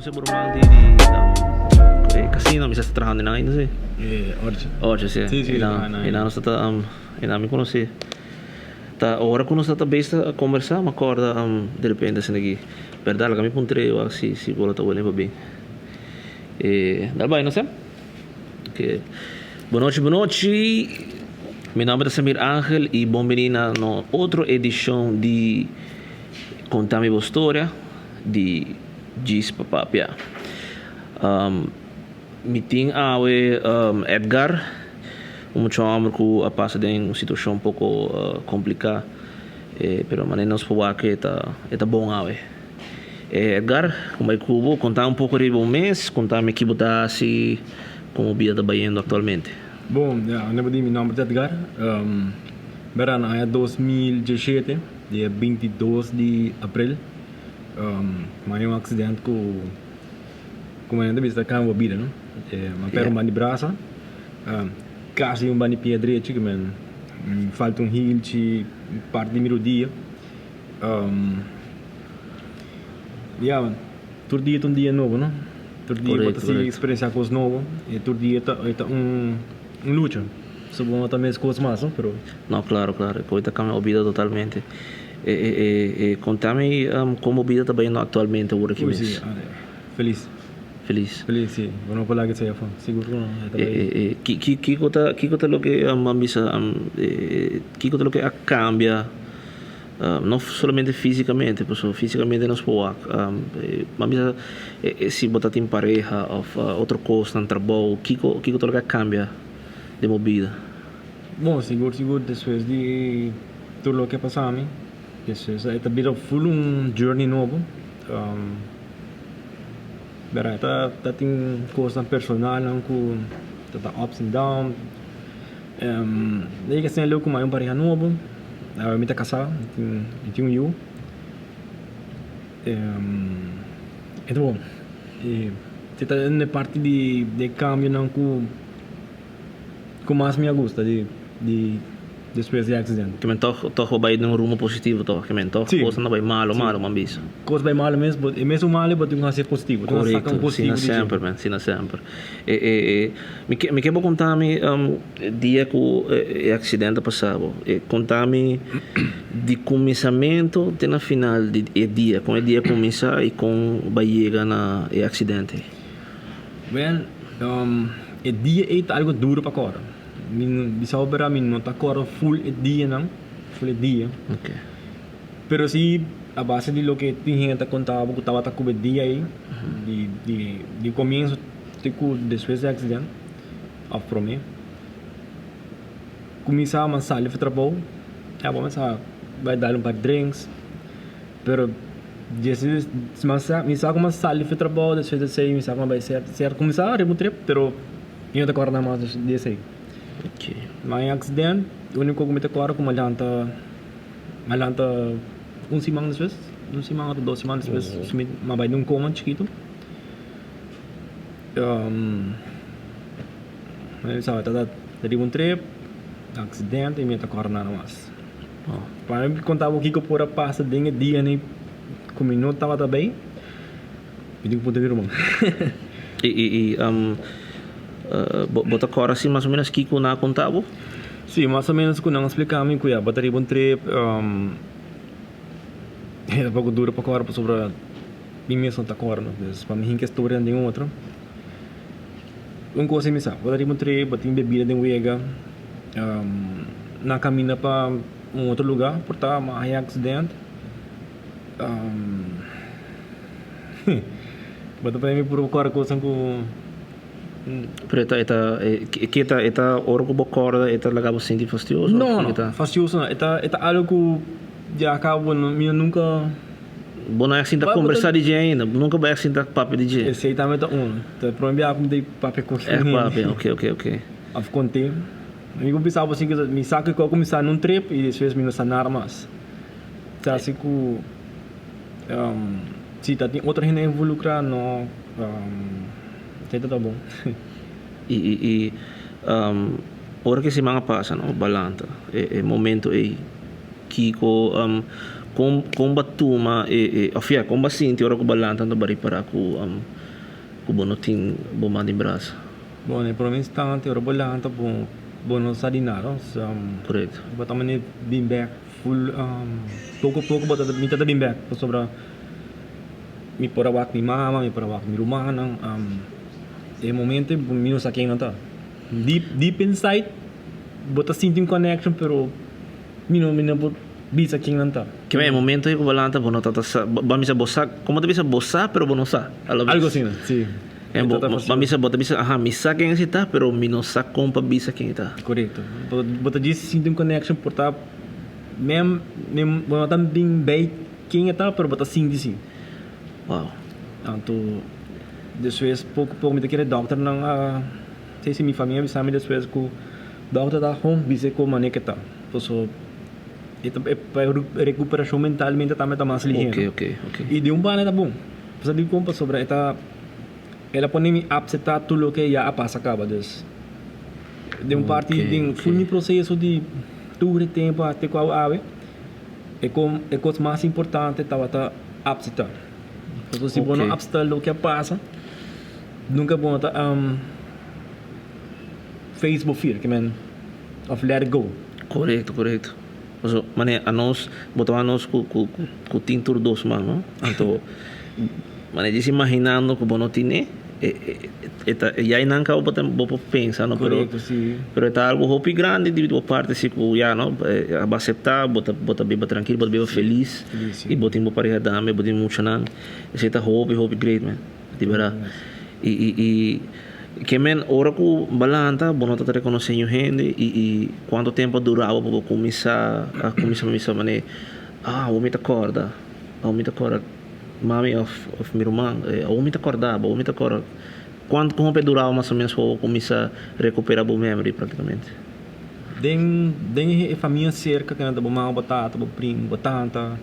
konosé bo ruman di di um, e casino, mi sa sta trahando einan ainda si. Eh, Orge. Orge, si. Sí, sí, Einan, trahando einan nos ta ta um, einan mi konosé. Ta ora ku nos ta ta bezig ta kombersá, mi a kòrda um, de repente asina aki, bèrdat laga mi puntr'é wak si si bo lo ta welen pa bin. E, dal bai no Sam? Ok. Bonochi, bonochi. Mi nòmber ta Samir Angel i bon bini na no otro edishon di Kontami Bo Storia di Djis pa Papia. Um, mi tin awe um, Edgar, un mucha hòmber ku a pasa den un situashon poko uh, kompliká, eh, pero manera nos por wak e ta, e ta bon awe. Eh, Edgar, kon bai ku bo? Konta un poko riba bo mes, konta mi ki bo ta hasi, kon bo bida ta bayendo aktualmente. Bon, ya, unda bo di mi nòmber ta Edgar. Um, bèrda na aña 2017, dia 22 di april, um, mi a haña un aksident ku ku mi a bisa ta kambia bo bida, no? Eh, mi a pèrdè un ban di brasa, um, kasi un ban di pia drechi, ku men mi falta un hilchi, parti di mi rodia. Um, ya, tur dia ta un dia nobo, no? Tur dia bo ta sigui eksperensiá kos nobo i tur dia ta ta un un lucha. Supongo no ta mes kos mas, no? Pero. No, klaro, klaro. E por ta kambia bo bida totalmente. E, e, e, e kontami kon bo bida ta bayendo aktualmente awor aki mes. Uy, si. Felis. Felis. Felis, si. Bo no por laga esei afó. Sigur ku no. E ta E, bai. e, e, ki, ki, kiko ta, kiko ta loke bo a bisa, e, kiko ta loke a kambia? No solamente físicamente, pasobra físicamente nos por wak. Ma bisa si bo ta tin pareha òf otro kosnan, trabou, kiko kiko ta loke a kambia den bo bida? Bon, sigur sigur despues di tur loke a pasa mi, despues e ta bira ful un journey nobo. Bera ta ta tin kosnan personalnan ku ta ta ups and downs. Dei ke asina leu ku mi hay un pareha nobo, awe mi ta kasá, mi tin un yu. E ta bon. E ta un e parti di e kambionan ku ku mas mi a gusta di di despues di e aksidente. Ke men tòg tòg bo bai den un rumbo positivo tòg, ke men tòg kosnan ta bai malo malo bo a bisa. Kos bai malo mes, e mesun malo bo tin ku hasi positivo, tin ku saka un Korekto, positivo asina di dje. semper men, asina semper. E e e mi ke mi ke bo konta mi dia ku e aksidente a pasa bo. E konta mi di kuminsamentu te na final di e dia, kon e dia kuminsá i kon bo a yega na e aksidente. Wèl, e dia ei ta algu duru pa kòrda. Mi bisa bo bèrdat mi no ta kòrda ful e dianan, ful e dia. Pero si a base di loke tin hende ta konta bo ku tabata ku e dia ei, di di di komienso te ku despues di aksident òf promé, kuminsá mas sali for trabou, ya bo mester bai dal un par drinks, pero despues mi sa ku mi a sali for trabou despues di esei mi sa ku mi a bai ser kuminsá riba un trip pero mi no ta kòrda mas di esei. Mas e aksident úniko ku mi ta kòrda ku mi a lanta. Mi a lanta un siman despues, un siman òf dos siman despues mi a bai den un koma chikitu. Mi sa tabata riba un trip, aksidente i mi no ta kòrda nada mas. Pa mi konta bo kiko por a pasa den e dia ku mi no tabata bei, mi tin ku puntra mi ruman. I bo ta kòrda si mas o ménos kiko nan a konta bo? Sí, mas o menos ku nan a splika mi ku ya bo ta riba un trip, e ta poko duro pa kòrda pasobra mi mes no ta kòrda no, dus pa mi hinka e storia den otro. Un kos mi sa, bo ta riba un trip, bo tin bebida den wega, nan kaminda pa un otro lugá, por ta a haña aksident, bo ta pone mi puru kòrda kosnan ku. Pero e ta, e ta, ke ta, e ta ora ku bo kòrda e ta laga bo sinti fastioso? No, no, fastioso no. E ta, e ta algu ku ya kaba bo no, mi no nunka. Bo no a sinta kombersá di dje ainda, bo nunka bai a sinta papia di dje. Esei tambe ta un. Ta e prome biaha ku mi ta papia ku hende. Ègt papia, oke, oke, oke. Òf kont'é. Mi ku bisa bo si ku mi sa ku a kuminsá na un trip i despues mi no sa nada mas. Ta asi ku si ta tin otro hende involukrá no. Esei ta ta bon. I i i ora ku e siman a pasa no balanta e e momento ei kiko. Kon kon bo a tuma e e òf ya kon bo a sinti ora ku bo a lanta anto bo a ripará ku ku bo no tin bo man den brasa? Bon, e prome instante ora bo lanta bo bo no sa di nada. Korekto. Bo ta mane bin bèk ful poko poko bo ta mi ta bin bèk pasobra mi por a wak mi mama, mi por a wak mi rumannan. E momento ei mi no sa ken nan ta. Deep deep inside bo ta sinti un connection pero mi no mi no por bisa ken nan ta. Ke men e momento ei ku bo lanta bo no ta ta sa bo a bisa bo sa komo ta bisa bo sa pero bo no sa a la bes. Algo asina si. En bo bo a bisa bo ta bisa aha mi sa ken esei ta pero mi no sa kon pa bisa ken e ta. Korekto bo ta djis sinti un connection por ta mem mem bo no ta bin bij ken e ta pero bo ta sinti si. Wow. Anto despues poko poko mi ta kere dokternan a Si si mi famia bisa mi despues ku dokter ta home bisa ku mane ke ta paso e ta pa rekuperashon mentalmente tambe ta mas ligero. Ok ok ok. I di un banda ta bon pasobra dikon pasobra e ta el a pone mi apsepta tur loke ya a pasa kaba dus den un parti den ful mi proseso di tur e tempu te ku awe e kon e kos mas importante tabata apsepta pasobra si bo no apsepta loke a pasa. Nunca bo no ta face bo fear, ke men of let it go. Korekto, korekto. Paso mane anos, bo ta wak anos ku ku ku tin tur dos man, no? Anto mane djis imaginando ku bo no tine e e ta ya einan kaba bo ta bo por pensa, no? Pero Korekto, si. pero e ta algo hopi grandi di bo parti si ku ya no bo asepta bo ta bo ta biba trankil, bo ta biba felis Felis, si. i bo tin bo pareha tambe, bo tin muchanan. Esei ta hopi hopi great man. Di berdad. I i i ke men ora ku bo lanta bo no ta ta rekonosé niun hende i i kuantu tempu a duraba pa bo kuminsá a kuminsá bisa manera ah awor mi ta kòrda awor mi ta kòrda mami òf òf mi ruman awor mi ta kòrda bo awor mi ta kòrda kuantu hopi a duraba mas o ménos pa bo kuminsá rekuperá bo memory praktikamente? Den den e famia serka ku nan ta bo mama bo tata bo primo bo tanta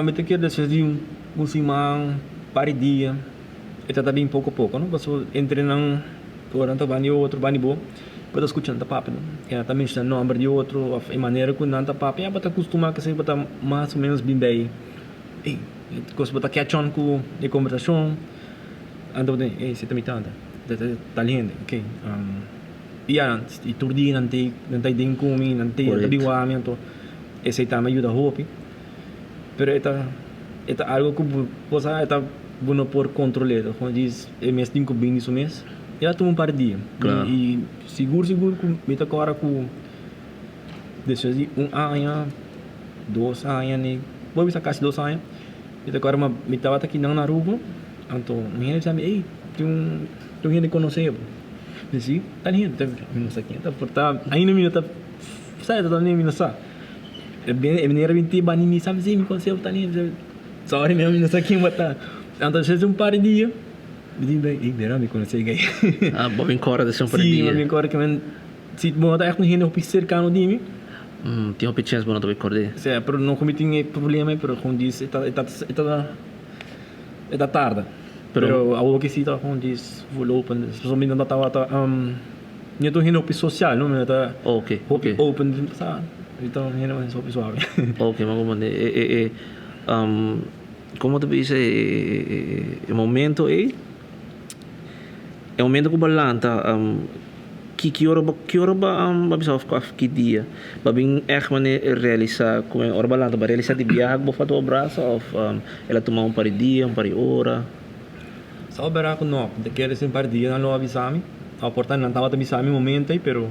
mi ta kere despues di un Un siman, par di dia, e ta ta bin poko poko, no? Pasobra entre nan, ora nan ta ban di otro, ban di bo, bo ta skucha nan ta papia, no? E nan ta menshona nòmber di otro òf e manera ku nan ta papia, ya bo ta kustumá kese bo ta mas o ménos bin bei. Ey, kos bo ta catch on ku e kombersashon, anto bo ta di, ey, esei ta mi tanta, ta tal hende, ok. I ya, i tur dia nan ta nan ta den ku mi, nan ta bin wak mi, anto esei tambe a yuda hopi. Pero e ta e ta algo ku bo sa e ta bo no por kontrol'é ta djis e mes tin ku bini su mes e a tuma un par di dia i sigur sigur ku mi ta kòrda ku despues di un aña dos aña ni bo bisa kasi dos aña mi ta kòrda mi tabata kinan na Aruba anto un hende bisa mi ey tin un tin un hende konosé bo mi si tal hende mi no sa ken ta por ta ainda mi no ta sa e ta mi no sa. E meneer a bin tin bani mi sabi si mi conseho ta ni sorry mi no sa kin bo ta anto despues di un par di dia mi di ey mira mi conoce e guy. Ah bo bin corda despues un par di dia. Si mi bin corda ke men si bo no ta echt un hende hopi cercano di mi. Tin hopi chance bo no ta bay cord'e. Si pero no cu mi tin e problema pero con djis e ta e ta e ta tarda pero awor ke si ta con djis voorlopend pasobra mi no tabata. Mi ta un hende hopi social, no? Mi ta hopi open, sa. Mi ta un hende hopi suave. Ok, mi a comprende. E, e, e, como ta bisa e, e, e momento ei, e momento cu bo a lanta, ki, ki ora bo, ki ora bo a bisa of ki dia bo a bin echt manera realisa cu ora bo a lanta bo a realisa di biaha cu bo falta bo brasa of el a tuma un par di dia, un par di ora? Sa bera ku no, ta kere si un par di dia nan lo a bisa mi, a por ta nan tabata bisa mi momento ei, pero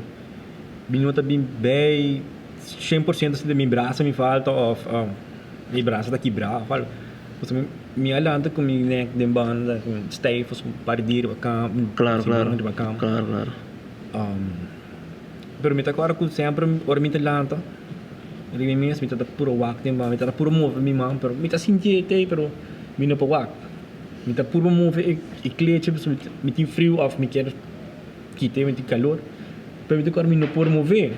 mi no ta bin bei 100% si ta mi brasa mi falta of mi brasa ta kibrá of algo. Pasobra mi a lanta ku mi nek den banda stijf pasobra un par di dia riba kama, Claro, claro, riba kama. Claro, claro. Pero mi ta kòrda ku semper ora mi ta lanta riba mi mes mi ta puro wak den banda, mi ta puro move mi man, pero mi ta sinti e tei pero mi no por wak. Mi ta purba move e klechi pasobra mi tin friu of mi kier kita mi tin kalor pero mi ta kòrda mi no por move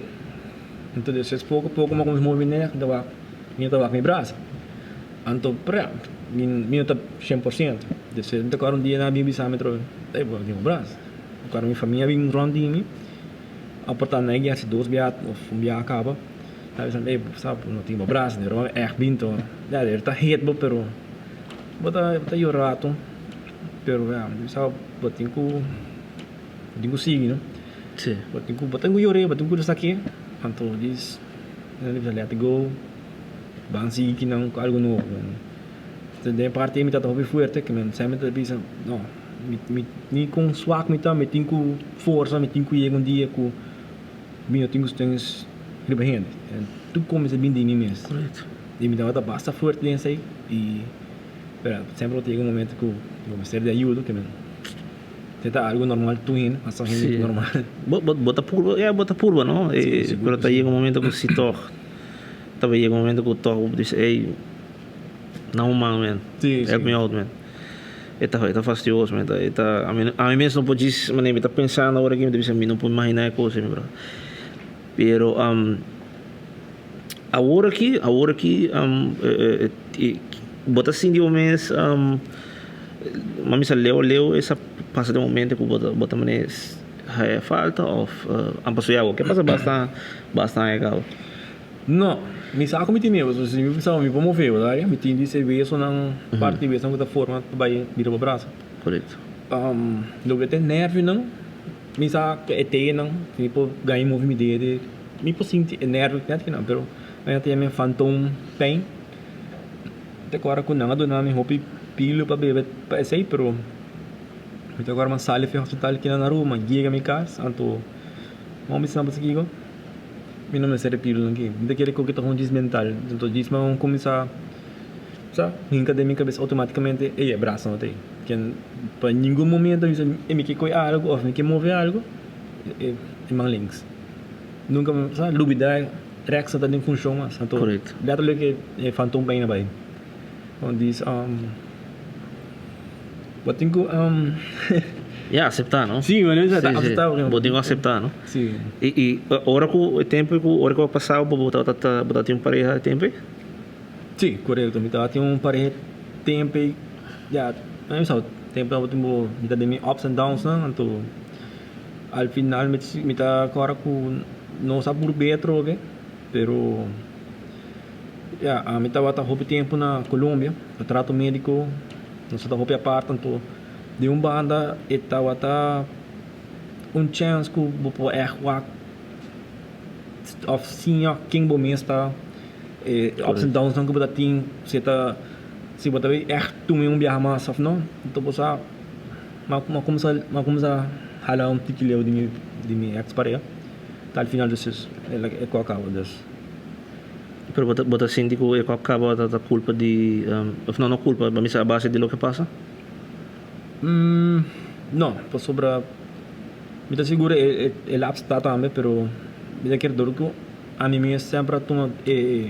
anto despues poko poko mi a kuminsá move mi nek mi ta wak mi brasa anto prè mi no ta 100% despues mi ta kòrda un dia nan a bin bisa mi atrobe ey bo tin un brasa mi kòrda mi famia a bin rònt di mi a porta nan a hasi dos bia of un bia a kaba. Ta bisa, ey, bo sa, bo no tin bo brasa, den ròk ègt binto. Ya, der ta het bo, pero bo ta, bo ta yora rato. Pero ya, bo sa, bo tin ku, bo tin ku sigui, no? Sí. Bo tin ku, bo tin ku yor'é, bo tin ku esaki. Anto dis, nan bisa let go, ban sigui kinan ku algu nobo. Den e parti ei mi ta hopi fuerte, ke men semper ta bisa, no, mi, mi, ni kon swak mi ta, mi tin ku forsa, mi tin ku yega un dia ku mi no tin ku steun riba hende. En tur kuminsa bin di mi mes. Korekto. I mi tabata basta fuerte den esei i pero semper bo ta yega un momento ku bo mester di ayuda, ke men te ta algu normal tur hende, hasta hende normal. Bo, bo, bo ta purba, ya bo ta purba, no? Pero ta yega un momento ku si tòg, ta yega un momento ku tòg bo bisa, ey. Na un man men. Sí, sí. Help me out men. E ta, e ta fastioso men. E ta, ami, ami mes no por djis, manera mi ta pensando awor aki mi ta bisa mi no por imagina e cos ei mi bro. Pero um, awor aki, awor aki um, bo ta sinti bo mes um, mami sa leu leu esa pasa den momento ku bo ta, bo ta manera haya falta of uh, an paso ya bo ke pasa basta, basta aña kaba. No, mi sa ku mi tin miedu, pasobra si mi pensa mi por move bo, ta mi tin di se wesonan, parti di wesonan ku ta forma pa bai bira bo brasa. Korekto. Loke ta e nervionan, mi sa ku e tenan, mi por gaña move mi dede, mi por sinti e nervio nèt kinan, pero nan ta yama e phantom pain. Ta kòrda ku nan a duna mi hopi pilu pa bebe pa esei, pero mi ta kòrda mi a sali for e hospital kinan na Aruba, mi a yega mi kas, anto mi a bisa nan pasikiko. Mi no mester repiti lo aki. Mi ta kere ku ta un djis mental. Enton djis mi a kuminsá sa hinka den mi kabes outomátikamente, ey e brasa no ta ey. Ken pa ningun momento mi bisa ey mi ke kohe algu òf mi ke move algu, e man links. Nunka mi sa lubidá rèks no ta den funshon mas. Anto letterlijk e fantom paina bai. Bon dis bo tin ku. Ya aseptá no? Sí, bo ta aseptá. Bo tin ku aseptá no? Sí. I i ora ku e tempu ku ora ku a pasá bo bo tabata bo tabatin un pareha e tempu ei? Sí, korekto. Mi tabatin un pareha e tempu ei. Ya, mi sa tempu tabatin bo mi ta den mi ups and downs nan, anto al final mi mi ta kòrda ku nos a purbe atrobe, pero ya ami tabata hopi tempu na Colombia pa trato médiko, nos tabata hopi apart anto di un banda e tabata un chèns ku bo por ègt wak òf siña ken bo mes ta, e ups and downs nan ku bo ta tin, si ta si bo ta bay ègt tuma un biaha mas òf no, anto bo sa mi a kuminsá mi a kuminsá hala un tiki leu di mi di mi èks pareha ta al final dus e ku a kaba dus. Pero bo ta bo ta sinti ku e ku a kaba ta kulpa di òf no no kulpa bo a misa a base di loke pasa? No, pasobra mi ta sigur e e laps ta tambe, pero mi ta kere dor ku ami mes semper a tuma e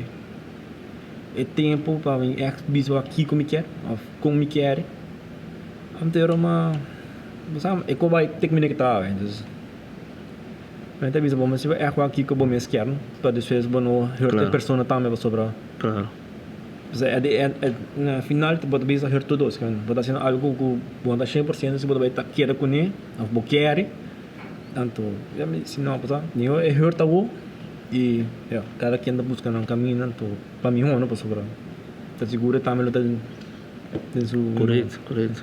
e tempu pa mi ègt bisa wak kiko mi kier òf kon mi kier. Antero ma bo sa e ko bai tek mi ta awe, entonces mi ta bisa bo mester ègt wak kiko bo mes kier pa despues bo no hurt e persona tambe pasobra. Na final bo ta bisa hurt tur dos, bo ta haciendo algo cu bo no ta 100% si bo ta bay ta keda cune of bo kere, anto si no bo sa miho e hurt awo y ya cada quien ta busca nan camino anto pa miho no pasobra ta seguro tambe lo ta den su. Correcto, correcto.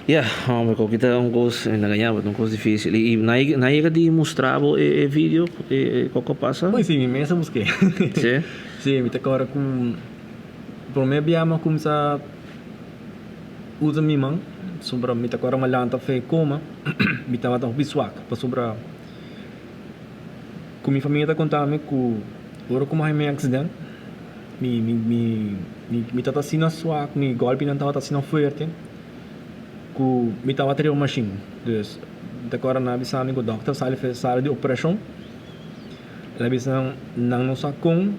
Ya, hombre, koki ta un kos, mi ta gaña bo, ta un kos difícil. I nan nan yega di mustra bo e e video, e e koko a pasa? Oi, si, mi mes a busk'é. Sí? Sí, mi ta kòrda ku promé bia mi a kuminsá usa mi man, pasobra mi ta kòrda mi a lanta for e koma, mi tabata hopi swak, pasobra ku mi famia ta konta mi ku ora ku mi a haña mi aksident, mi mi mi mi tabata asina swak, mi gòlpinan tabata asina fuerte. Ku mi tabata riba mashin. Dus mi ta kòrda nan a bisa mi ku dòkter sali for e sala di operashon. El a bisa nan, nan no sa kon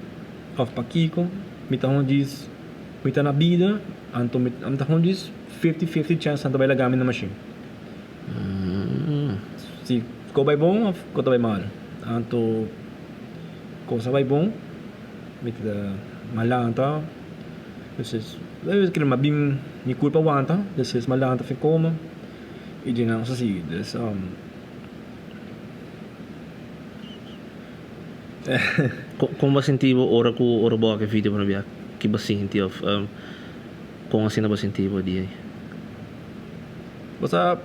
òf pakiko mi ta hon djis mi ta na bida anto mi ta hon djis 50-50 chèns nan ta bai laga mi na mashin. Si ko bai bon òf ko ta bai mal. Anto kos a bai bon mi ta malanta. Entonces, e kere m'a bin mi kurpa wanta, despues m'a lanta fin koma i dje nan nos a sigui. Des. Kon bo a sinti bo ora ku ora bo wak e video prome bia? Ki bo a sinti of kon asina bo a sinti bo e dia ei? Bo sa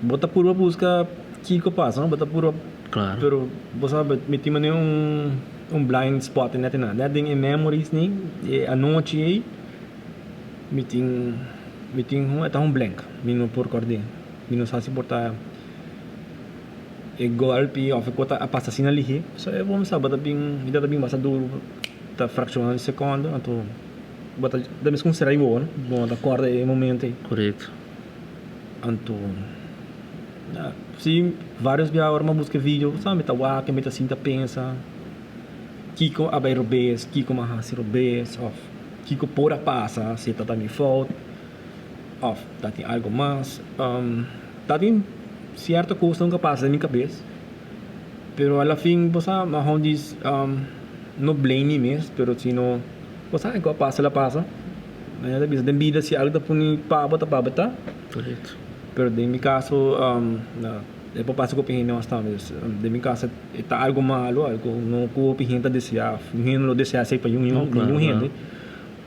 bo ta purba buska kiko pasa no bo ta purba Claro. pero bo sa mi tin manera un un blind spot net einan net den e memories ni e anochi ei mi tin mi tin e ta un blank mi no por kord'é mi no sa si por ta e golpi of e kos a pasa asina lihé so e bo sa bo ta bin mi ta bin basta duru ta fraccion di secondo anto bo ta ta mes con sera e wowo no bo ta corda e momento ei. Correcto. Anto si varios bia ora mi a busca e video sa mi ta wak mi ta sinta pensa kiko a bay robes kiko mi a haci robes of kiko por a pasa si ta ta mi fout of ta tin algo mas. Ta tin cierto cosnan cu a pasa den mi cabes, pero a la fin bo sa mi a hon dis no blame mi mes, pero sino bo sa cu a pasa la pasa. Mi ta bisa den bida si algo ta puni pa bo ta pa bo ta. Correcto. Pero den mi caso e por pasa cu hopi hende mas tambe. Den mi caso e ta algo malo, algo no cu hopi hende ta desea, un hende no lo desea esey pa ningun hende.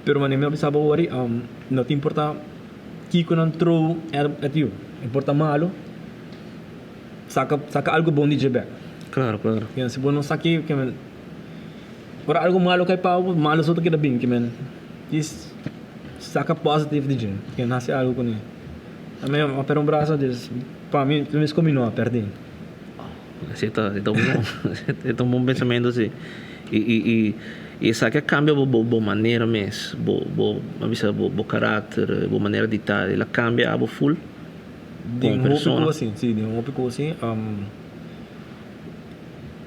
Pero manera mi a bisa bo awor no ta importa. Kiko nan throw at you, e por ta malo, saka saka algo bon di dje bek. Claro, claro. Ke si bo no saki ke men ora algo malo kai pa bo, malo so ta keda bin ke men djis saka positive di dje, ke hasi algo kuné. Ami a perde un brasa dus pa mi mi mes komi no a perde. Esei ta esei ta un bon esei ta un bon pensamentu si. I i i i esaki a kambia bo bo bo manera mes, bo bo a bisa bo bo karakter, bo manera di ta, el a kambia abo ful Den komo hopi persona? kos si, si den hopi kos si.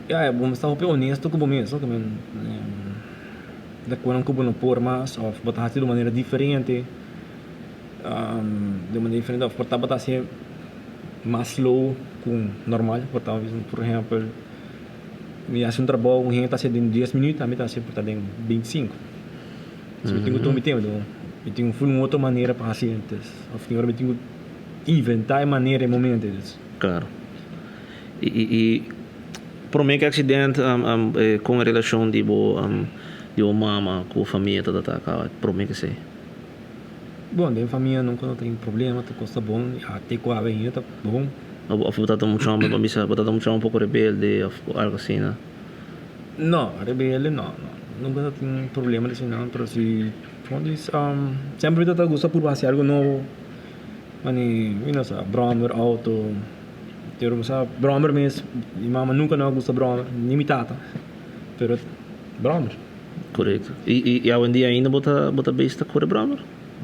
Ya bo mester hopi honesto ku bo mes no, ke men de konan ku bo no por mas òf bo ta hasi di un manera diferente, di un manera diferente òf por ta bo ta hasi mas slow ku normal, por ta por ehèmpel mi hasi un trabou un hende ta hasi den dies minüt ami ta hasi por ta den bintisinko. So mi tin ku tuma mi tempu, mi tin ku un otro manera pa hasi antes òf tin ora mi tin ku inventá e manera e momento entonces. Klaro. I i i promé ku aksident kon e relashon di bo di bo mama ku bo famia ta ta kaba promé ku esei? Bon, den famia nunca no tin problema, tur cos ta bon, te cu awe ainda ta bon. Of bo tata mucho homber pa bisa, bo tata mucho un poco rebelde of algo asina? No, rebelde no, no, nunca no tin problema di asina, pero si, como dis, semper mi tata gusta purba haci algo nobo, mane, mi no sa, brommer, auto, pero bo sa brommer mes, mi mama nunca no a gusta brommer, ni mi tata, pero brommer. Korekto. I i awendia ainda bo ta bo ta bezig ta kore bròmer?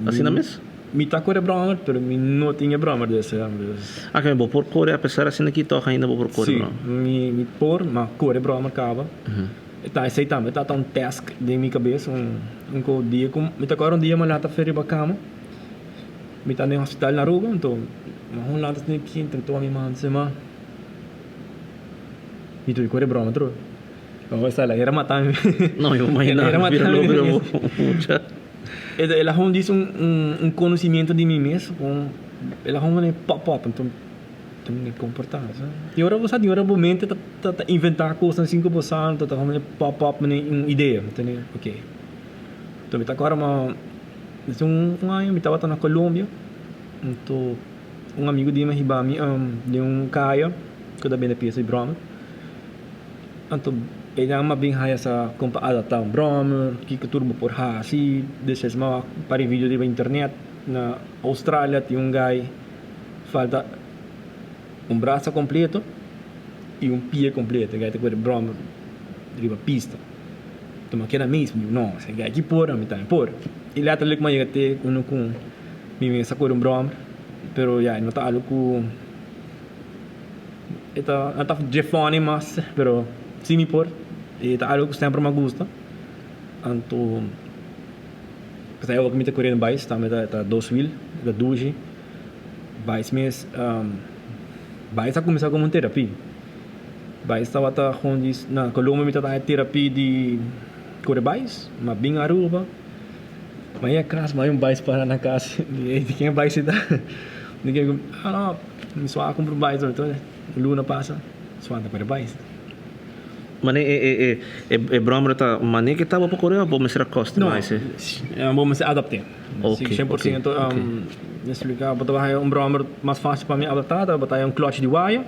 Asina mes? Mi ta kore bròmer, pero mi no tin e bròmer di esei dus. Ah, kende bo por kore apesar asina aki tòg ainda bo por kore bròmer? Si, mi mi por, ma kore bròmer kaba. E ta esei tambe ta ta un task den mi kabes, un un ko dia ku mi ta kòrda un dia mi a lanta fe riba kama, mi ta den hospital na Aruba, anto mi a lanta asina aki, mi tuma mi man asina, ma mi tuvi kore bròmer atrobe. Como esta la era mata mi. No, yo imagina, Era bira mata loco mi. de mucha. El a gewoon dice un conocimiento di mi mes, con el a gewoon pop up, enton ta mi comporta, sa. Tin ora bo sa, tin ora bo mente ta ta ta inventa cosnan sin cu bo sa, enton ta gewoon pop up mane un idea, tene, ok. Enton mi ta acorda ma desde un aña mi tabata na Colombia, enton un amigo di mi a hiba mi den un caya cu ta bende pieza di broma. Anto einan a bin haya sa kon pa adaptá un bròmer, kiko tur bo por hasi. Despues mi a wak un par di video riba internet. Na Australia tin un guy falta un brasa kompleto i un pia kompleto. E guy ta kore bròmer riba pista. Anto mi a keda amazed, mi di no, si e guy aki por, ami tambe por. I letterlijk mi a yega te unu ku mi mes a kore un bròmer, pero ya e no ta algu ku. E ta no ta dje funny mas pero si mi por e ta algo ku semper mi a gusta anto pasai awor ku mi ta kore den bais tambe ta dos wiel ta dushi bais mes bais a kuminsá komo un terapia bais tabata gewoon di na Colombia mi tabata haña terapia di kore bais mi a bin Aruba mi a yega kas mi a haña un bais para na kas di ken e bais ta mi no. Mi sua a kumpra un bais ahorita luna pasa sua ta kore bais. Mane e e e e e brommer ta mane ke taba pa kore of bo mester a customize? No, bo mester adapte. Ok, ok, ok. 100% explica, bo ta baha un brommer mas facil pa mi adapta ta bo ta haya un clutch di waya,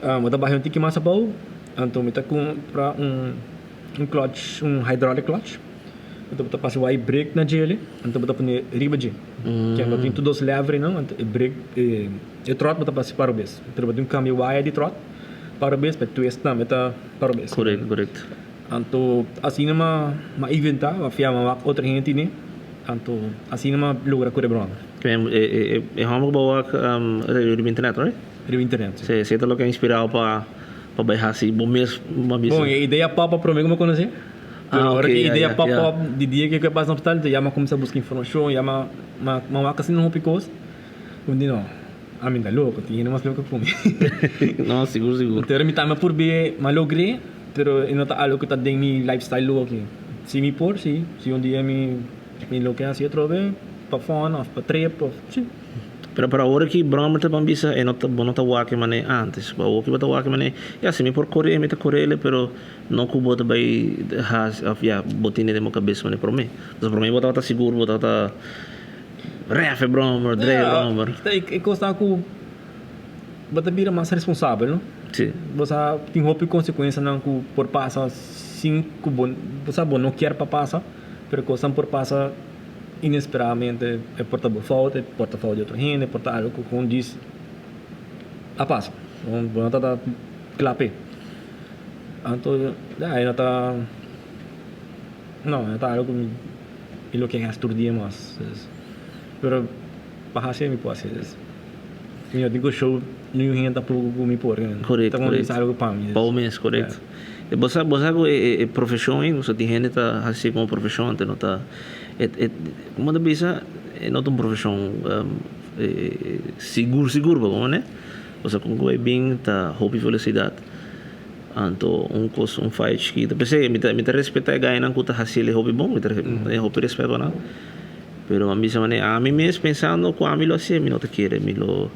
bo ta baha un tiki mas abou, anto mi ta cumpra un un clutch, un hydraulic clutch, anto bo ta pasa waya brake na djele, anto bo ta pone riba dje, ke bo tin tur dos lever einan, anto e brake e trot bo ta pasa pa robes, pero bo tin cu cambia waya di trot. Parabes pa e twist tambe ta parabes. Correcto, correcto. Anto asina ma ma inventa, ma fia ma wak otro hende tine, anto asina ma logra kore broma. E e e homber ku bo wak riba internet, right? Riba internet, si. Si, si e ta loke a inspirao pa pa bai hasi bo mes bo bisa. Bon, e idea pop up prome ku mi konosé. Ah, Pero ora ok, ku e ya, idea ya, pop ya. up di dia ku e pasa na hospital, ya mi a kuminsá buska informashon, ya mi a ma wak asina hopi kos. Un di no, ami ta loko, tin hende mas loko ku mi. No, sigur sigur. Pero mi tambe por be, m'a logr'é, pero e no ta algo ku ta den mi lifestyle lo aki. Si mi por, si. Si un dia mi mi loke hasi atrobe, pa fun òf pa trip òf, si. Pero pero awor aki bròmer ta ban bisa e no ta bo no ta wak e manera antes. Awor ki bo ta wak e manera, ya si mi por kore mi ta korele pero no ku bo ta bai hasi òf ya bo tene den bo kabes manera promé. Pasobra promé bo tabata sigur bo tabata. Ref e brommer, drei e brommer. E kos ta ku bo ta bira mas responsabel, no? Si. Bo sa tin hopi konsekuensianan ku por pasa sin ku bo, bo sa bo no kier pa pasa, pero kosnan por pasa inesperadamente, e por ta bo fout, e por ta fout di otro hende, e por ta algu ku kon djis a pasa. Bo no ta kla p'e. Anto, ya, e no ta, no, e no ta algu ku mi. Mi lo ken hasi tur dia mas. Pero pa hasi mi por hasi. Mi no tin ku show niun hende tampoco ku mi por. Korekto, Ta como korekto. algo pa mi. Pa bo mes, korekto. E bo sa bo sa ku e e profeshon ei, tin hende ta hasi komo profeshon antes no ta e e komo ta bisa e no ta un profeshon sigur sigur bo komo ne. Pasobra kon ku bai bin ta hopi felisidat. Anto un kos un faya chikito. P'esei mi ta mi ta respetá e gainan ku ta hasi el hopi bon, mi ta tin hopi respet pa nan. Pero mi bisa manera ami mes pensando ku ami lo hasié mi no ta kere mi lo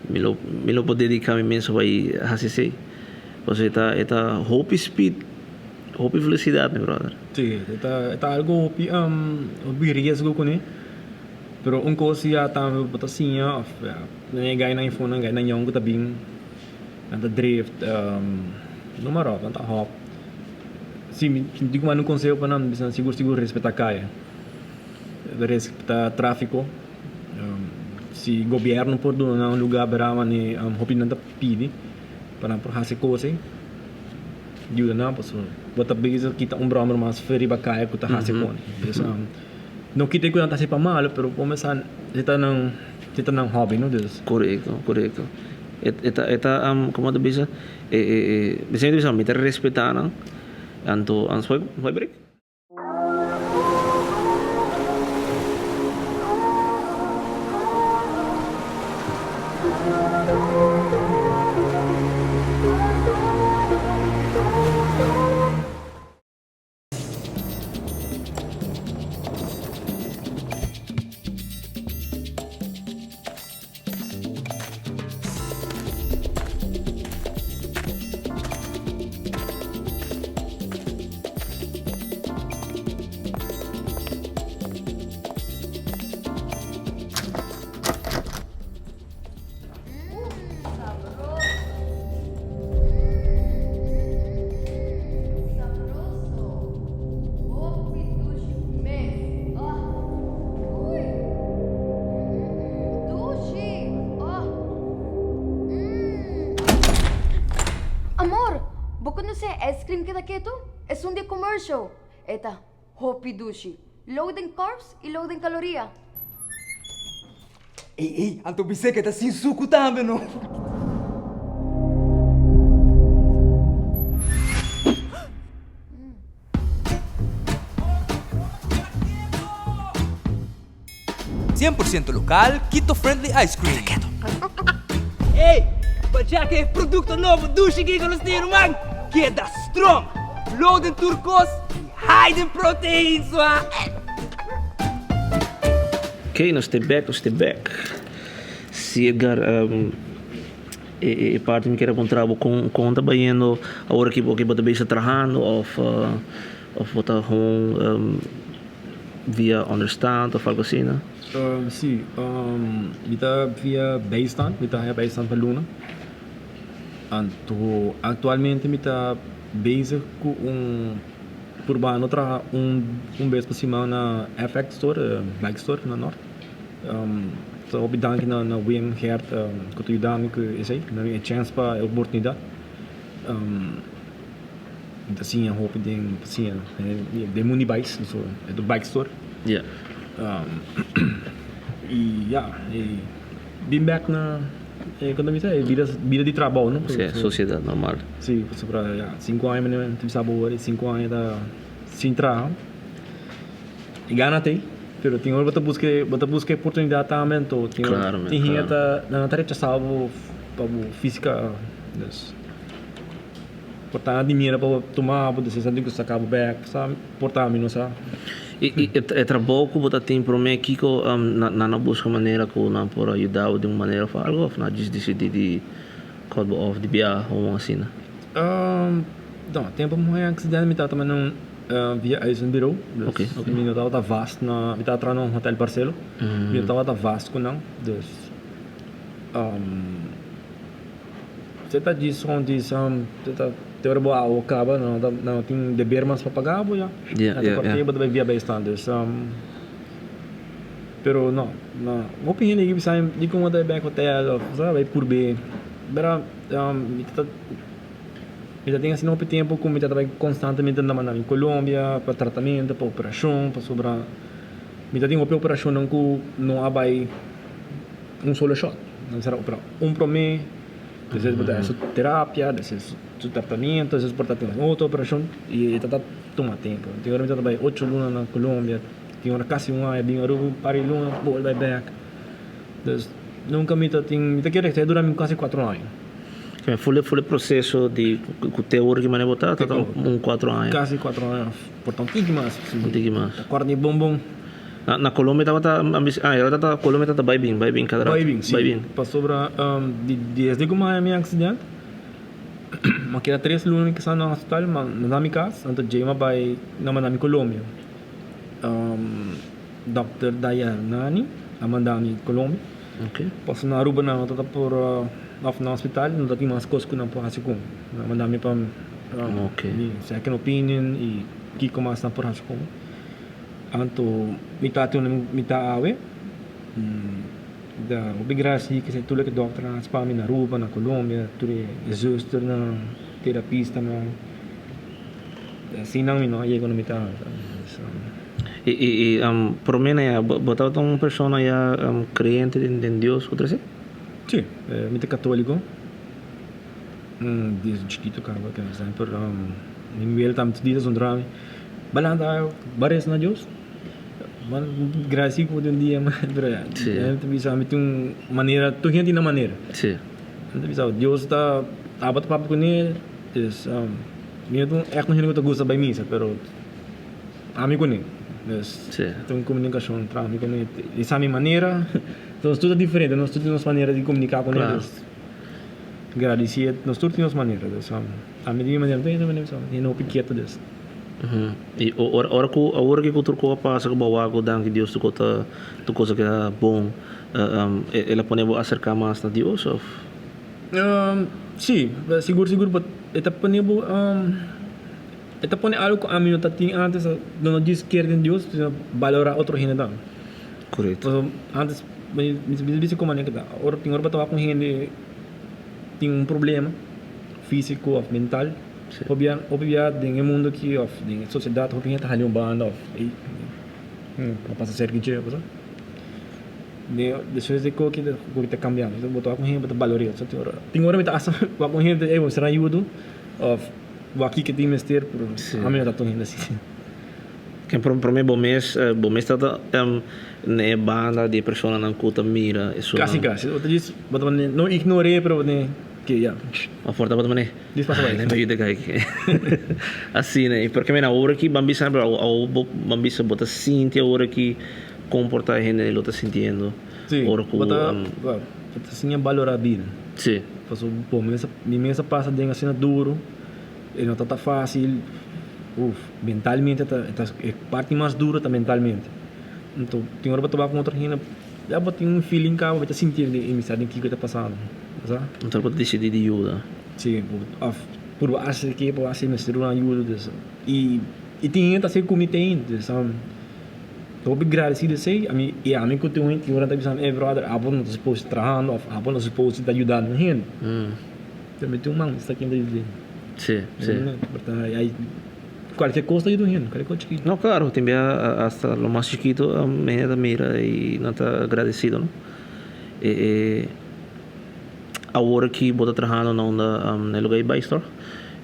mi lo mi lo por dediká mi mes pa bai hasi esei. Pasobra e ta e ta hopi speed, hopi velosidat mi brother. Sí, e ta e ta algu hopi hopi riesgo kuné. Pero un kos ya tambe bo ta siña òf ya e gainan afuera gainan yòn ku ta bin. Nan ta drift, no maar op, nan ta hop. Si mi tin ku manda un konseho pa nan, bisa nan sigur sigur respetá kaya, respetá tráfiko. Si gobièrnu por duna nan un lugá bera manera hopi nan ta pidi pa nan por hasi kos ei, yuda nan pasobra bo ta bisa kita un bròmer mas for riba kaya ku ta hasi kos. Dus no kita ku nan ta hasi pa malu pero por mester e ta nan e ta nan hòbi no dus. Korekto, korekto. E ta e ta como ta bisa e e e mi ta bisa mi ta respeta nan anto ans hoy break. Amor, bo conoce e ice cream keda ketu? Esun di e commercial. E ta hopi dushi, low den carbs y low den caloria. Ey ey, anto bis'é ke ta sin suku tambe no. Sien por siento lokal, Quito Friendly Ice Cream. Ey, pa djaka e produkto nobo dushi kiko nos tin ruman, keda strong, low den tur kos i high den protein sua. Ok, nos te bek, nos te bek. Si Edgar, um, E e parti mi kier a puntra bo kon kon ta bayendo awor aki bo bo ta bezig trahando of of bo ta gewoon via onderstand of algo asina? Si, mi ta via bijstand, mi ta haya bijstand pa luna. Anto aktualmente mi ta bezig ku un purbando traha un un bes pa siman na FX store, bike store na Nort. Ta hopi danki na na Wim, Gert ku ta yuda mi ku esei, ku ta duna mi e chèns pa e oportunidat. Mi ta siña hopi den mi ta siña den mundu di bikes, so e ta bike store. I ya, i bin bèk na e kon ta bisa e bida bida di trabou no. Si, sosiedat normal. Si, pasobra ya sinku aña mi ta bisa bo awor sinku aña ta sin traha. E gana t'ei, pero tin ora bo ta buska bo ta buska e oportunidat tambe anto tin ora tin hende ta nan ta rechasá bo pa bo físika dus por ta di mira pa bo tuma bo despues nan tin ku saka bo bèk sa por ta mi no sa. I i e trabou ku bo ta tin promé kiko nan nan a buska manera ku nan por a yuda bo di un manera òf algu òf nan a djis disidí di kòt bo òf di biaha òf asina? No, tempu mi haña aksidente mi tabata manda un Via uitzendbureau. Dus mi no tabata vast na, mi tabata traha na un hotel Barcelo. Mi no tabata vast ku nan. Dus se ta djis rond di se ta te ora bo awa kaba nan no tin deber mas pa paga bo ya. Nan ta partí bo ta bai via bijstand. Dus pero no, hopi hende a bisa mi dikon bo ta bai bek hotel of sa bai purbe. Pero mi ta. Mi ta tin asina hopi tempu ku mi ta bai konstantemente na manda mi Colombia pa tratamentu, pa operashon, pasobra mi ta tin hopi operashonnan ku no a bai un solo shot. Nan mester a opera un promé, despues bo ta haci su terapia, despues su tratamentu, despues por ta tin otro operashon i e ta ta tuma tempu. Tin ora mi ta bai ocho luna na Colombia, tin ora kasi un aña bin Aruba un par di luna, bolbe bai bèk. Dus nunka mi ta tin, mi ta kere esei a dura mi kasi kuatro aña. Ful e proceso di cu te ora ki mane bo ta, ta un cuatro aña. Casi cuatro aña, por ta un tiki mas. Un tiki mas. Ta corda di bon bon. Na Colombia tabata, ah, e ora ta Colombia tabata bay bin, bay bin cada rato. Bay bin, si. Bay bin. Pasobra desde cu mi haya mi accident, mi a keda tres luna kisa na hospital, ma na mi cas, anto djey mi a bay, nan manda mi Colombia. Dokter Dayanani a manda mi Colombia. Pasobra na Aruba nan no ta por of na hospital no ta tin mas cos cu nan por haci cu mi. Nan a manda mi pa mi second opinion y kico mas nan por haci cu mi. Anto mi ta unda mi ta awe. Da hopi gracia cu tur loke dokter a haci pa mi na Aruba, na Colombia, tur e zusternan, terapistanan. Asina mi no a yega unda mi ta awe. I i i promé na ya bo tabata un persona ya kreyente den Dios ku trese? Sí, mi ta katóliko desde chikito kaba ke semper mi wela tambe tur dia zundra mi bai lanta bai resa na Dios gradesí ku un dia pero ya mi ta bisa mi tin un manera tur hende tin nan manera mi ta bisa Dios ta tabata papia kuné dus mi no ta un hende ku ta gusta bai misa pero. Ami ku ne. Dus ta un komunikashon tra ami ku ne. E sa mi manera. Nos tur ta diferente, nos tur tin nos manera di komuniká ku ne. Dus gradisí nos tur tin nos manera. Dus ami tin mi manera, tur hende tin su manera. Hende hopi ketu dus. I ora ku awor ku tur kos a pasa ku bo a wak ku danki Dios tur kos ta tur kos a keda bon, el a pone bo aserká mas na Dios òf? Sí, sigur sigur e ta pone bo. E ta pone algo ku ami no ta tin antes, lo no djis kere den Dios, sino balorá otro hende tambe. Korekto. Pasobra antes mi ta bisa komo manera ku ta, ora tin ora bo ta wak un hende tin un problema físiko òf mental, hopi bia hopi bia den e mundu aki òf den e sosiedat hopi hende ta hali un banda òf ey no pasa serka di dje, bo sa. Despues di koki koki ta kambia, bo ta wak un hende bo ta balor'é, tin ora mi ta hasta wak un hende ey bo mester ayudo òf. Wak ke tin mester, pero ami no ta tur hende así. Ken prome bo mes, bo mes ta na e banda di e personanan ku ta mira esun. Kasi kasi. Bo ta djis, bo ta mane, no ignor'é, pero bo ta ke ya. Of por ta bo ta mane, Djis pasa bai. Ai, mi ayuda kai aki. Asina, i porque mira awor aki ban bisa, awor bo ban bisa bo ta sinti awor aki kon por ta e hende lo ta sintiendo. Sí, Ora ku. bo ta, bo ta siña balorá bida. Sí. Paso bo mes mi mes a pasa den asina duro e no ta ta facil uf mentalmente ta ta e parti mas duro ta mentalmente anto tin ora bo ta wak un otro hende ya bo tin un feeling caba bo ta sinti e mi sa den kico ta pasando bo sa. Anto bo ta dicidi di yuda. Si of purba haci ke bo haci mester duna ayuda dus y y tin hende ta haci cu mi tin dus. Hopi gradecido esey, ami y ami cu tin un hende ta bisa mi, ey brother abo no ta supos trahando of abo no supos ta yudando hende. Pero mi tin un man mi sta kende yuda hende. Si, si. Ay cualkier cos ta yuda un hende, cualkier cos chikito. No claro, tin bia hasta lo mas chikito hende ta mira y nan ta agradecido no. E e awor aki bo ta trahando na unda na e lugar di bais toch?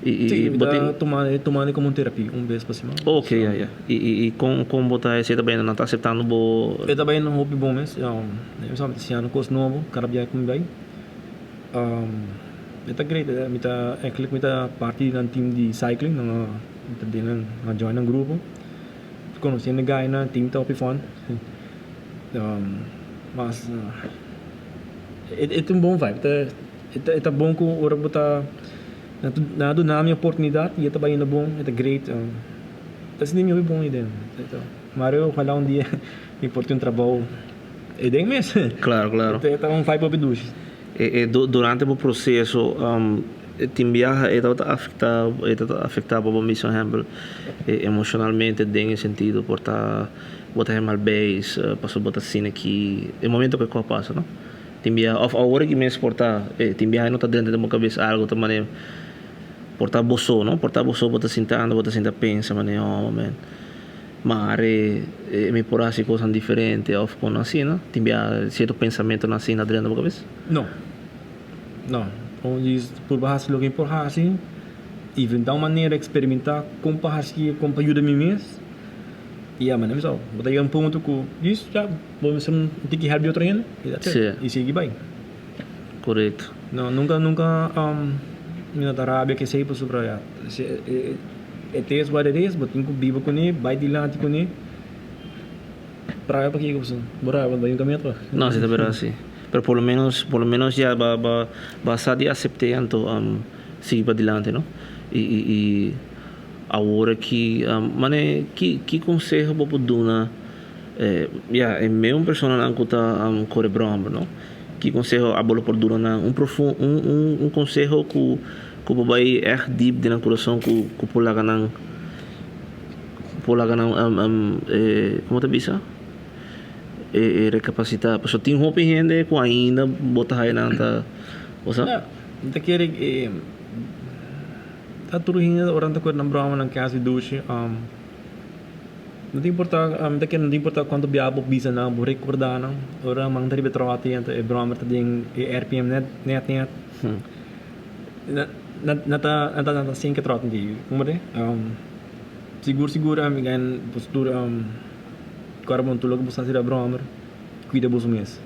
Sí, mi ta tumando como un terapia un bes pa siman. Ok, ya, ya. I kon kon bo ta esei ta bayendo? Nan ta aseptando bo? E ta bayendo hopi bon mes. Mi sa mi ta siñando kos nobo kada biaha ku mi bai. E ta great. Mi ta eigenlijk mi ta parti di nan team di cycling. Nan a mi ta den nan a join nan grupo. Konosiendo e guynan, team ta hopi fun. Mas e ta un bon vibe. E ta bon ku ora bo ta nan a duna mi oportunidat i e ta bai bon, e ta great. Ta sinti mi hopi bon ei den. Mario ojalá un dia mi por tin un trabou ei den mes. Claro, claro. E ta un vibe hopi dushi. E durante bo proseso tin biaha e tabata afektá e tabata afektá bo bo mismo ehèmpel emoshonalmente den e sentido por ta bo ta hèmal beis pasobra bo ta asina ki e momento ku e kos pasa no. Tin biaha, of awor aki mes por ta, tin biaha no ta drenta den bo kabes algo ta mane, por ta bo so, no? Por ta bo so bo ta sintando, bo ta sinta pensa mane, oh man, mare mi por hasi kosnan diferente of kon asina. Tin biaha sierto pensamentonan asina a drenta bo kabes? No. No. Como diz, purba hasi loke mi por hasi, inventa un manera, experimenta kon pa hasi, kon pa yuda mi mes, y ya, mane mi sa, bo ta yega un punto ku, diz, ya. Bo mester un tiki help di otro hende y that's it. Sí. Y sigui bay. Correcto. No, nunca, nunca mi no ta rabia kesey pasobra ya it is what it is, bo tin cu biba cune, bay dilanti cune. Rabia pakico pasobra bo rabia bo bay un caminda atrás. No, si ta berdad si. Pero por lo menos, por lo menos ya ba ba ba sa di acepte anto sigui padilanti no. Y y y awor aki mane ki ki conseho bo por duna Ya, e meun personanan ku ta kore bròmber, no? Ki konseho abo lo por duna nan? Un profun, un un un konseho ku ku por bai ègt dip den nan kurason ku ku por laga nan por laga nan komo ta bisa? E rekapasitá. Pasobra tin hopi hende ku ainda bo ta haya nan ta, bo sa? Ya, mi ta kere ta tur hende ora nan ta kore nan bròmber nan kasa di dushi. No ta importa, mi ta kere no ta importa cuanto biaha bo bisa nan, bo recorda nan, ora man ta riba e trote anto e brommer ta den e RPM net net net, nan nan ta nan ta nan ta sinke trote di como te sigur sigur mi gan boso tur ora bon tur loke bo sa hasi riba brommer cuida boso mes,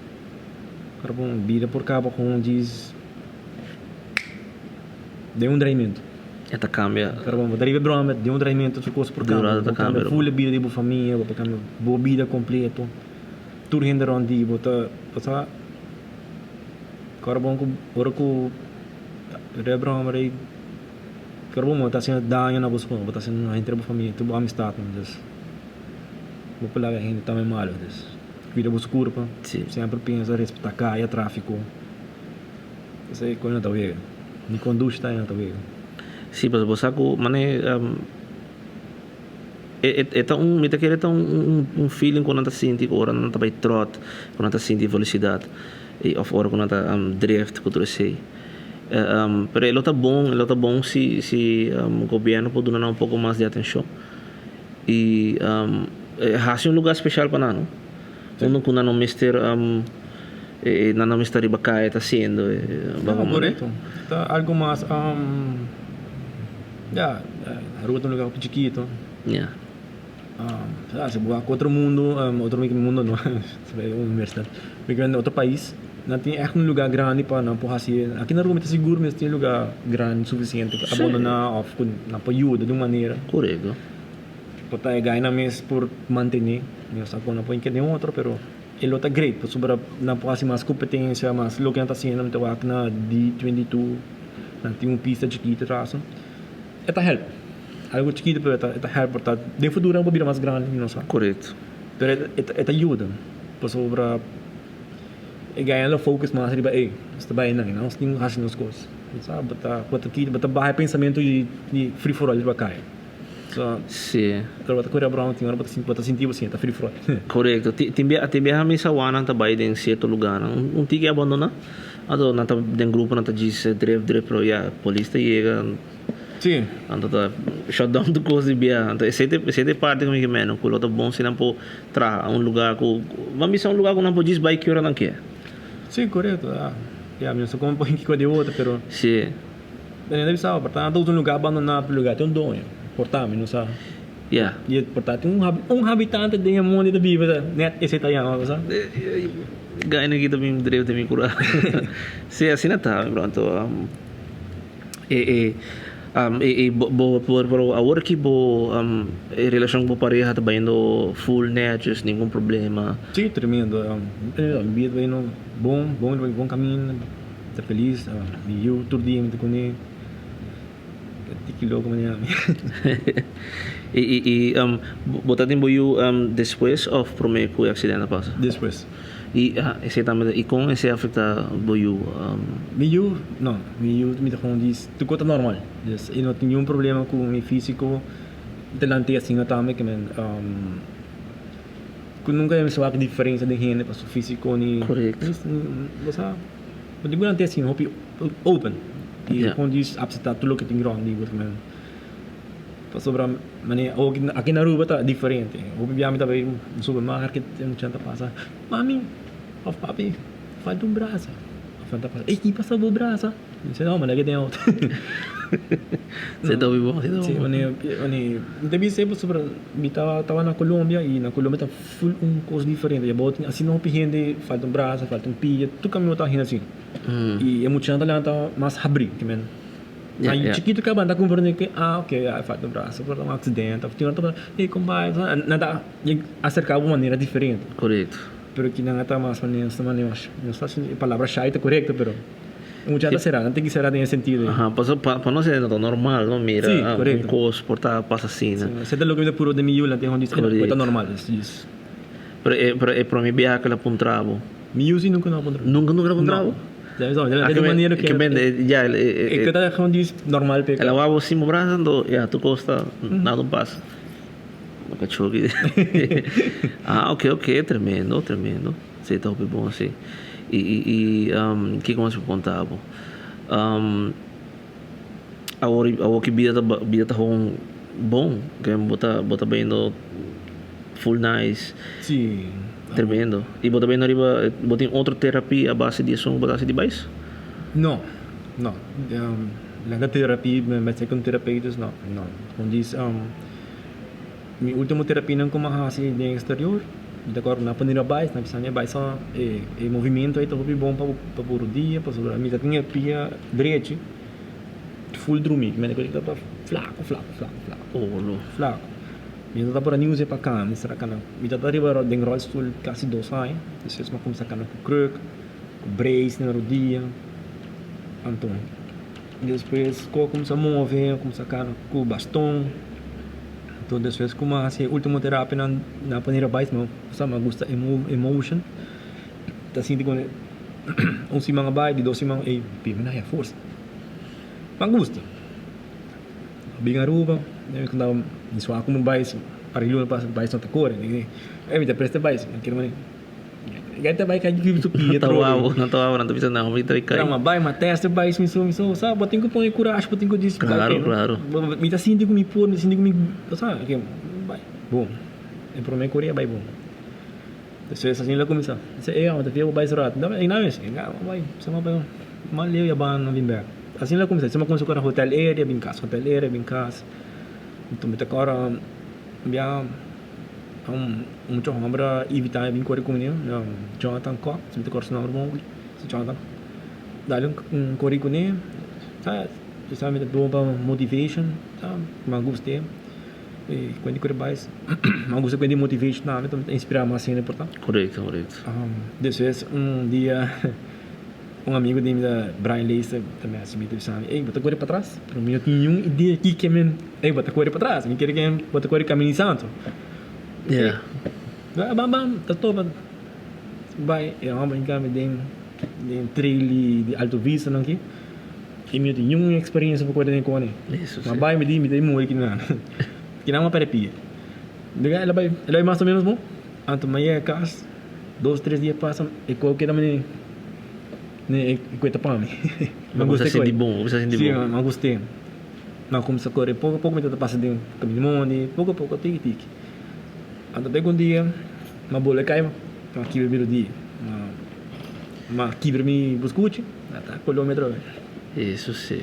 ora bon bida por caba con djis den un dreimento. E ta cambia. Pero bo ta riba e broma di un dreimento tur cos por cambia. Bo cambia full e bida di bo famia, bo por cambia bo bida completo. Tur hende rond di bo ta pasa ora bon cu ora cu riba e broma rei ora bon bo ta haciendo daño na bo esposa, bo ta haciendo daño entre bo famia, tur bo amistadnan. Dus bo por laga hende tambe malo. Dus cuida bo curpa, semper pensa respeta caya, trafico. Esei kon no ta wega. Ni conduci ta no ta wega. Sí, pasobra bo sa ku mane e e ta un mi ta kere ta un un feeling ku nan ta sinti ora nan ta bai tròt, ku nan ta sinti velosidat i òf ora ku nan ta drift ku tur esei. Pero e lo ta bon, e lo ta bon si si gobièrnu por duna nan un poko mas di atenshon i hasi un lugá speshal pa nan no. Unda ku nan no mester nan no mester riba kaya ta hasiendo e No, korekto. Ta algu mas ya, Aruba ta un lugar hopi chikito. Ya. Ya, si bo wak otro mundo, otro mundo no, universidad, mi kende otro pais, nan tin ègt un lugar grandi pa nan por hasi. Aki na Aruba mi ta sigur mes tin lugar grandi sufisiente pa abondoná òf ku nan por yuda di un manera. Korekto. Por ta e gainan mes por mantené, mi no sa kon nan por kende otro pero. E lo ta great pasobra nan por hasi mas competencia, mas loke nan ta haciendo mi ta wak na D22, nan tin un pista chikito atraso. E ta help. Algo chikito pero e ta help por ta den futuro nan por bira mas grandi mi no sa. Correcto. Pero e ta yuda pasobra e gaya lo focus mas riba ey, nos ta bai nan, nos tin hasi nos cos. Bo sa bo ta bo ta bo ta baha e pensamento di free for all riba caya. So, Sí. Pero bo ta kore abròm tin ora bo ta bo ta sinti bo siña ta free for all. Korekto. Tin tin bia tin biaha mi sa wak nan ta bai den sierto lugarnan. Un un tiki abandoná. Anto nan ta den grupo nan ta djis drif drif pero ya polis ta yega. Sí. Anto ta shut down tur kos di biaha. Anto esei ta esei ta e parti ku mi ke meno ku lo ta bon si nan por traha un lugar ku ban bisa un lugar ku nan por djis bai ki ora nan ke. Sí, korekto. Ya, ya mi no sa komo por kiko di otro pero. Sí. Daniel ta bisa, Por ta un lugar abandoná, pero lugar tin un doño. Por ta, mi no sa. Ya. I por ta tin un habitante den e mondi ta biba ta net esei ta yama, bo sa? Gaina aki ta bin drenta mi kura. Sí, asina ta, mi bro. Anto, e, e, e, e bo, bo, pero awor ki bo, e relashon ku bo pareha ta bayendo full netjes, ningun problema? Sí, tremendo. Mi bida ta bayendo bon, bon, bon kaminda. Ta felis, mi yu tur dia mi ta kuné. Ta tiki loko manera mi. I i i bo ta tin bo yu despues òf promé ku e aksidente a pasa? Despues. I esei tambe ta, i kon esei a afektá bo yu? Mi yu, no, mi yu mi ta kon di tur kos ta normal. Dus e no tin niun problema ku mi físiko. Mi ta lant'é asina tambe ke men. Ku nunka mi mester wak diferensia den hende pa su físiko ni. Korekto. Bo sa, bo tin ku lanta asina hopi open i kon djis apseptá tur loke tin rònt di bo tambe. Pasobra manera aki na Aruba ta diferente. Hopi bia mi ta bai un supermarket i un muchanan ta pasa, Mami òf papi falta un brasa. Òf nan ta pasa, ey ki pasa bo brasa? Mi dice, no, mi laga den auto. Se ta hopi bon, se ta hopi bon. Sí, wanneer, mi ta bisa pasobra mi tabata na Colombia y na Colombia ta full un cos diferente. Ya bo tin asina hopi hende, falta un brasa, falta un pia, tur caminda ta hende asina. Y e muchanan ta lanta mas habri, ke men. Ay chikito kaba nan ta comprende ke, ah, ok, ya falta un brasa, por ta un accidente, of tin otro ta, hey, compa, nan ta acerca bo manera diferente. Correcto. Pero kinan a ta mas manera, no sa si e palabra shy ta correcto, pero. Mucha ta será, nan tin ki será den e sentido ei. Aha, paso pa pa nos e no ta normal, no mira Sí, un korekto. kos por ta pasa asina. Sí, esei ta loke mi ta puru den mi yu, nan tin hon di esei Korekto. ta normal, es djis. Pero e pero e prome biaha ku el a puntra bo? Mi yu si nunka no a puntra. Nunka nunka el a puntra bo? No. Ya mi sa, den e manera Ke men ya el e ke ta hon djis normal p'e. El a wak bo sin bo brasa anto ya tur kos ta nada un pasa. Bo kachó ki Ah ok ok tremendo tremendo. Esei ta hopi bon así. I i i kiko mas mi por konta bo? Awor awor ki bida ta bida ta hon bon ke bo ta bo ta bayendo full nice. Sí. Tremendo. I bo ta bayendo riba bo tin otro terapia a base di esun ku bo ta hasi di bais? No, no. Laga terapia mester ku un terapeuta no, no. Kon dis. Mi ultimo terapianan ku mi a hasi den exterior, mi ta kòrda nan a pone riba bais, nan a bisa mi e bais e e movimiento ei ta hopi bon pa bo pa bo rodia pasobra mi ta tin e pia drechi full drumi, mi ta flaku flaku flaku flaku flaku. Mi no ta por a ni usa pa kama, mi mester a kana, mi ta riba den rolstoel kasi dos aña, despues mi a kuminsá kana ku kruk, ku brace na rodia, anto despues ku a kuminsá move, a kuminsá kana ku baston. Anto despues ku mi a hasi e ultimo terapia nan a pone riba bais mi sa mi a gusta e motion ta sinti ku un siman a bai di dos siman ey mi na haya forsa mi a gusta a bin Aruba mi kunda mi sua ku mi bais par di luna pasa bais no ta kore mi ta presta bais mi kere mane. Gai ta bai kai riba su pia Ta trobe. wou, nan ta wou, nan ta bisa nan mi ta bai kai. Pero ma bai, ma testa bai mi so, mi so, sa, bo tin ku pone kurashi, bo tin ku dis, Claro, claro. Mi ta sinti ku mi por, mi ta sinti ku mi, bo sa, ke bai, bon. E prome korea bai bon. Despues asina lo kuminsá. Dice, ey amo ta fia bo bai su rat. Dame, ey nan mes, ey nan bai, sa ma bai, ma leu ya ban bin bek. Asina lo kuminsá, sa ma kuminsá kore hotel area bin kas, hotel area bin kas. Enton mi ta kore bia. Un mucha homber a invita mi a bin kore ku ne, Jonathan Kok, si mi ta kòrda su nòmber bon, Jonathan. Dal un kore kuné, sa mi ta bon pa motivation, sa mi a gust'é. E kuent di kore bais. Mi gusta kuent di motivation tambe, ta inspira mas hende por ta. Korekto, korekto. Despues un dia un amigo di mi ta Brian Leester ta mester mi ta bisa mi, ey bo ta kore patras? Pero mi no tin niun idea kiko men, ey bo ta kore patras, mi kere ke bo ta kore Camino Santo. Yeah. Bam bam ta topa bai e homber a hinka mi den den trail di Alto Vista nan aki. I mi no tin niun experiencia pa kore den kone. Ma bai mi di mi ta muri kinan. Kinan mi a perde pia. Diga el a bai el a bai mas o menos bon. Anto mi a yega kas dos tres dia pasa e kos keda mane e kue ta pa mi. Mi gusta e kue. Bo sa sinti bon. Si mi gusta. Mi a kumsa kore poko poko mi ta pasa den kaminda mondi poko poko tiki tiki. Anto pek un dia mi a bole kai mi a kibra mi rodia. Mi a kibra mi buskuchi. Ata Colombia atrobe. Eso si.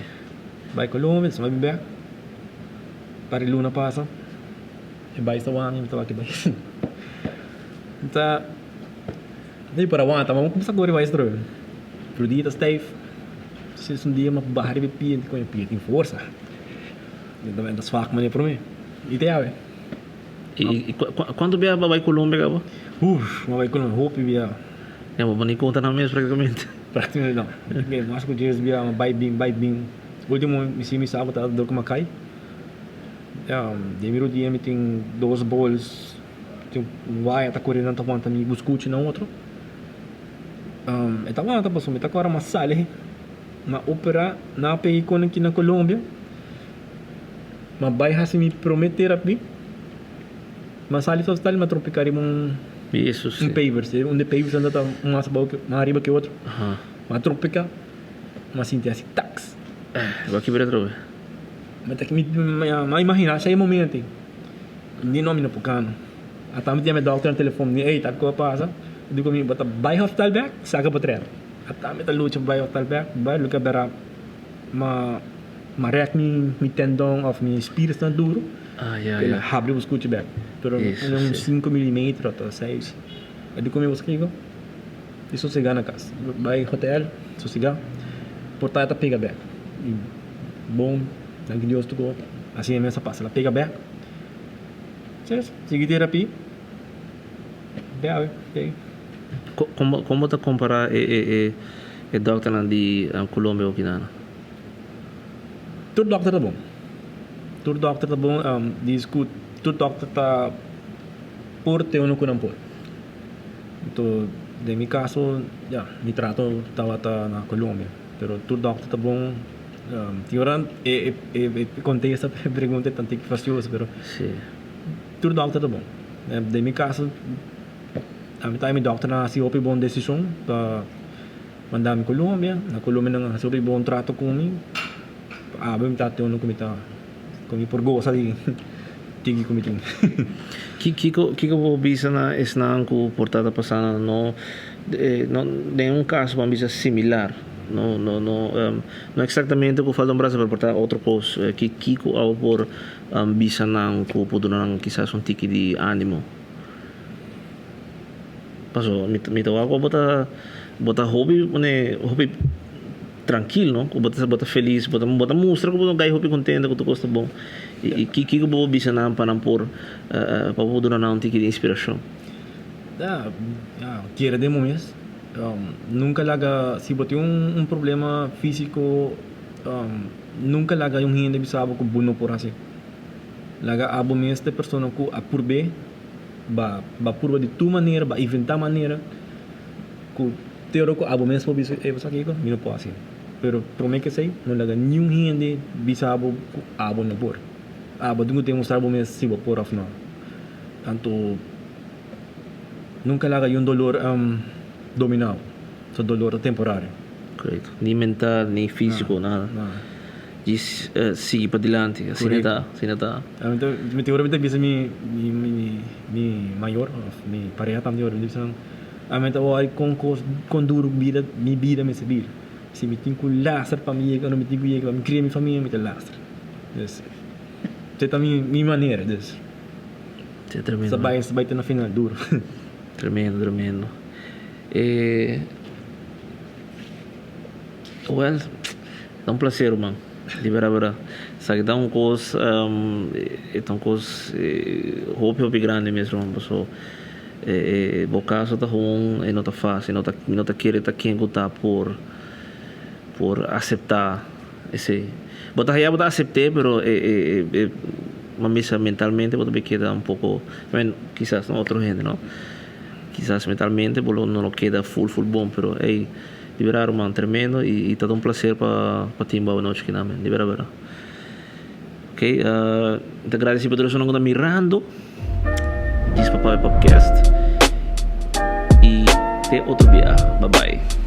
Bai Colombia, despues bai bek. Par di luna pasa, e bai sta wami, mi ta wak e bai. Ta mi por a wanta, ma mi kumsa kore bai atrobe. Otro dia ta stijf, si un dia mi a baha riba e pia, mi di koño e pia tin forsa. Mi ta swak manera prome. I te awe. I kuantu biaha bo a bai Colombia kaba? Uf, mi a bai Colombia hopi biaha. Ya bo ni konta nan mes praktikamente. Praktikamente no. Mas ku dies biaha mi bai bin bai bin. Ultimo mi si mi sa ku ta dor ku mi a kai. Den mi rudia mi tin dos bols, tin un waya ta kore nan ta wanta mi buskuchi na otro. E ta wanta pasobra mi ta kora mas sali. Mi a opera nan a pega e kone aki na Colombia. Mi a bai hasi mi prome terapi. Mi a sali for hospital mi a tropika riba un un pavers. Un di e pavers nan ta mas abou mas ariba ke otro. Mi a tropika mi a sinti hasi taks. Bo a kibra atrobe? Mi ta mi a imagina esei momento ei. Mi di no mi no por kano. Ata mi tin mi dokter na telefon mi di ey ta kiko a pasa. E di ku mi bo ta bai hospital bek saka bo trèt. Ata mi ta lucha pa bai hospital bek bai loke a bera ma. Ma rèk mi tendon òf mi spier esnan duru, el a habri bo skuchi bèk. Pero un sinku milimetro ota seis. A di kome bo skigo i sosegá na kas. Bai hotel, sosegá, por ta e ta pega bèk. I bon, danki Dios tur kos, asina mes a pasa. El a pega bèk. Ses, sigui terapia. Te awe, te. Kon bo ta kompará e dòkternan di Colombia ku kinan? Tur dòkter ta bon. Tur dòkter ta bon. Diz ku tur dòkter ta por te unu ku nan por. Anto den mi kaso ya mi trato tabata na Colombia pero tur dòkter ta bon. Tin ora e kontesta pa e pregunta e tantik fastioso pero tur dòkter ta bon. Den mi kaso ami ta mi dòkternan a hasi hopi bon desishon pa. Manda mi Colombia, na Colombia nan a hasi hopi bon trato ku mi, awe mi ta te unu ku mi ta ku mi por gosa di tiki ku mi tin. Kiko kiko bo bisa na esnan ku por ta ta pasa na no no den un kaso ban bisa similar no no no no eksaktamente ku falta un brasa pero por ta otro kos ki kiko abo por bisa nan ku por duna nan kisas un tiki di animo? Paso mi mi ta wak ku bo ta bo ta hopi pone hopi trankil no ku bo ta bo ta felis bo ta bo ta mustra ku bo ta un guy hopi kontento ku tur kos ta bon i ki kiko bo por bisa nan pa nan por pa bo por duna nan un tiki di inspirashon. Ya ya kere den bo mes nunka laga si bo tin un problema fisiko nunka laga un hende bisa bo ku bo no por hasi laga abo mes ta e persona ku a purb'é. Ba ba purba di tur manera, ba inventá manera ku te ora ku abo mes por bisa, ey bo sa kiko, mi no por hasi. Pero promé ke esei, no laga niun hende bisa bo ku abo no por. Abo tin ku demostrá bo mes si bo por òf no. Anto nunka laga yun dolor dominá bo. So dolor ta temporario. Korekto. Ni mental, ni físiko, nada. Djis sigui padilanti, asina ta, asina ta. Mi tin ora mi ta bisa mi mi mi mayor of mi pareha tambe ora mi ta bisa nan, ami ta wòri kon kos kon duru bida mi bida mester bira. Si mi tin ku lastra pa mi yega unda mi tin ku yega pa mi kria mi famia mi ta lastra. Dus esei ta mi mi manera dus. Tremendo. Sa bai sa bai te na final duru. Tremendo tremendo. E well ta un placer ruman. Di bera bera. Esaki ta un kos, e ta un kos hopi hopi grandi mes ron paso bo kaso ta gewoon e no ta fácil, no ta mi no ta kere ta ken ku ta por por aseptá esei. Bo ta haya bo ta asept'é pero e e bo misa mentalmente bo ta keda un poko, kisas no otro hende no, kisas mentalmente bo lo no lo keda ful ful bon pero ey. Di bera ruman tremendo y ta un placer pa pa tin bo anochi aki nan men di bera bera ok mi ta agradeci pa tur esunnan cu ta mirando Djis Papaya Podcast y te otro bia bye bye.